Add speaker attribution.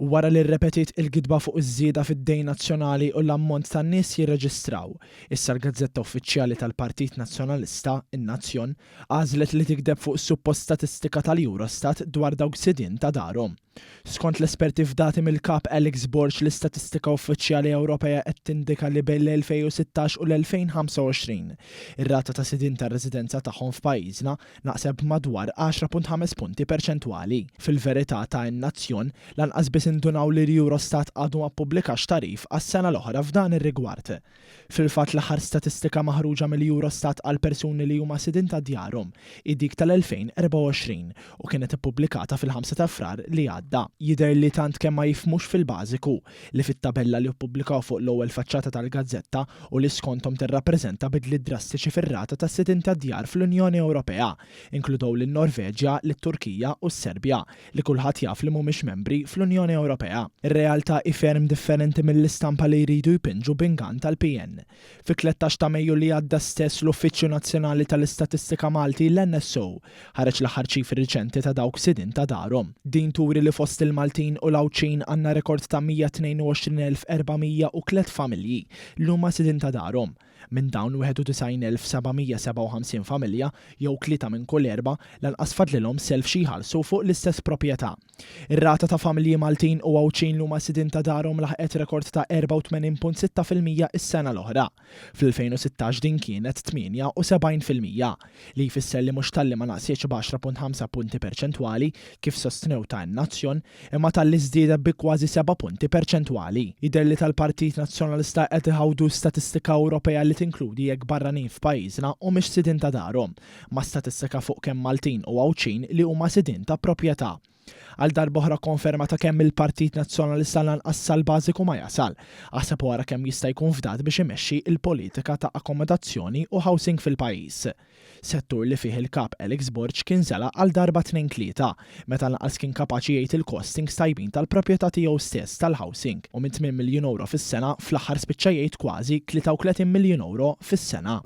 Speaker 1: Wara li rrepetiet il-gidba fuq iż-żieda fid-dejn nazzjonali u l-ammont ta' nies jirreġistraw, issa l-gazzetta uffiċjali tal-Partit Nazzjonalista, In-Nazzjon, għażlet li tigdeb fuq is-suppost statistika tal-Eurostat dwar dawk sidien ta' darhom. Skont l-esperti fdati mill-Kap Alex Borg l-istatistika uffiċjali Ewropea qed tindika li bejn l-2016 u l-2025, ir-rata ta' sidien tar-residenza tagħhom f'pajjiżna naqset b'madwar 10.5 punti perċentwali. Fil-verità ta' In-Nazzjon lanqas biss indunaw li l-Eurostat għadu ma ppubblikax tagħrif għas-sena l-oħra f'dan ir-rigward. Fil-fatt l-aħħar statistika maħruġa mill-Eurostat għal persuni li huma sidien ta' djarhom hi dik tal-2024 u kienet ippubblikata fil-5 ta' Frar li għadda. Jidher li tant kemm ma jifhmux fil-bażiku, li fit-tabella li ppubblikaw fuq l-ewwel faċċata tal-gazzetta u li skonthom tirrappreżenta bidliet drastiċi fir-rata tas-sidien tad-djar fl-Unjoni Ewropea, inkludew lin-Norveġja, lit-Turkija u s-Serbja, li kulħadd jaf li mhumiex membri fl-Unjoni Ewropea. Ir-realtà hi ferm differenti mill-istampa li jridu jpinġu b'ingann tal-PN. Fit-13 ta' Mejju li għadda stess l-Uffiċċju Nazzjonali tal-Istatistika Malti, l-NSO, ħareġ l-aħħar ċifri riċenti ta' dawk sidien ta' darhom. Din turi li fost il-Maltin u l-Għawdxin għandna rekord ta' 122,403 familji li huma sidien ta' darhom. Minn dawn 91,757 familja, jew tlieta minn kull erbgħa, lanqas fadlilhom self xi jħallsu fuq l-istess proprjetà. Ir-rata ta' familji Maltin u Għawdxin li huma sidien ta' darhom laħqet rekord ta' 84.6% is-sena l-oħra. Fl-2016 din kienet 78%, li jfisser li mhux talli ma naqsitx b'10.5 punti perċentwali, kif sostnew ta' In-Nazzjon, imma talli żdiedet bi kważi seba' punti perċentwali. Jidher li tal-Partit Nazzjonalista qed iħawdu statistika Ewropea li tinkludi jekk barranin f'pajjiżna humiex sidien ta' darhom, ma' statistika fuq kemm Maltin u Għawdxin li huma sidien ta' proprjetà. Għal darb'oħra konferma ta' kemm il-Partit Nazzjonalista lanqas sal-bażiku ma jasal. Aħseb u ara kemm jista' jkun fdat biex imexxi l-politika ta' akkomodazzjoni u housing fil-pajjiż. Settur li fih il-Kap Alex Borg kien żelaq għal darba tnejn tlieta, meta lanqas kien kapaċi jgħid il-costings tajbin tal-proprjetà tiegħu stess tal-housing u minn tmien miljun ewro fis-sena fl-aħħar spiċċa jgħid kważi 33 miljun ewro fis-sena.